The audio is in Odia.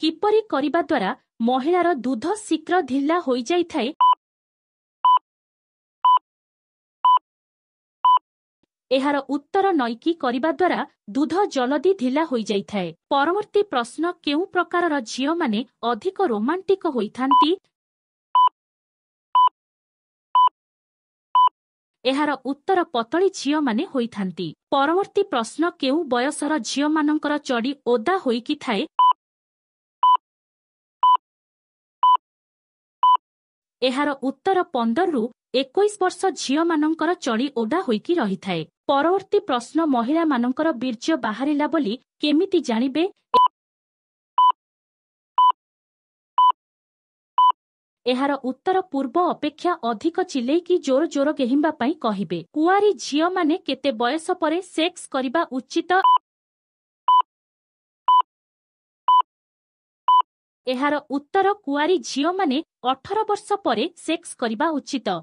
କିପରି କରିବା ଦ୍ୱାରା ମହିଳାର ଦୁଧ ଶୀଘ୍ର ଢିଲା ହୋଇଯାଇଥାଏ? ଏହାର ଉତ୍ତର ନଇକି କରିବା ଦ୍ୱାରା ଦୁଧ ଜଲଦି ଢିଲା ହୋଇଯାଇଥାଏ। ପରବର୍ତ୍ତୀ ପ୍ରଶ୍ନ, କେଉଁ ପ୍ରକାରର ଝିଅମାନେ ଅଧିକ ରୋମାଣ୍ଟିକ ହୋଇଥାନ୍ତି? ଏହାର ଉତ୍ତର ପତଳି ଝିଅମାନେ ହୋଇଥାନ୍ତି। ପରବର୍ତ୍ତୀ ପ୍ରଶ୍ନ, କେଉଁ ବୟସର ଝିଅମାନଙ୍କର ଚଡ଼ି ଓଦା ହୋଇକି ଥାଏ? ଏହାର ଉତ୍ତର 15ରୁ 21 ବର୍ଷ ଝିଅମାନଙ୍କର ଚଡ଼ି ଓଦା ହୋଇକି ରହିଥାଏ। ପରବର୍ତ୍ତୀ ପ୍ରଶ୍ନ, ମହିଳାମାନଙ୍କର ବୀର୍ଯ୍ୟ ବାହାରିଲା ବୋଲି କେମିତି ଜାଣିବେ? ଏହାର ଉତ୍ତର ପୂର୍ବ ଅପେକ୍ଷା ଅଧିକ ଚିଲେଇକି ଜୋର ଜୋର ଗେହିଁବା ପାଇଁ କହିବେ। କୁଆରୀ ଝିଅମାନେ କେତେ ବୟସ ପରେ ସେକ୍ସ କରିବା ଉଚିତ? ଏହାର ଉତ୍ତର କୁଆରୀ ଝିଅମାନେ 18 ବର୍ଷ ପରେ ସେକ୍ସ କରିବା ଉଚିତ।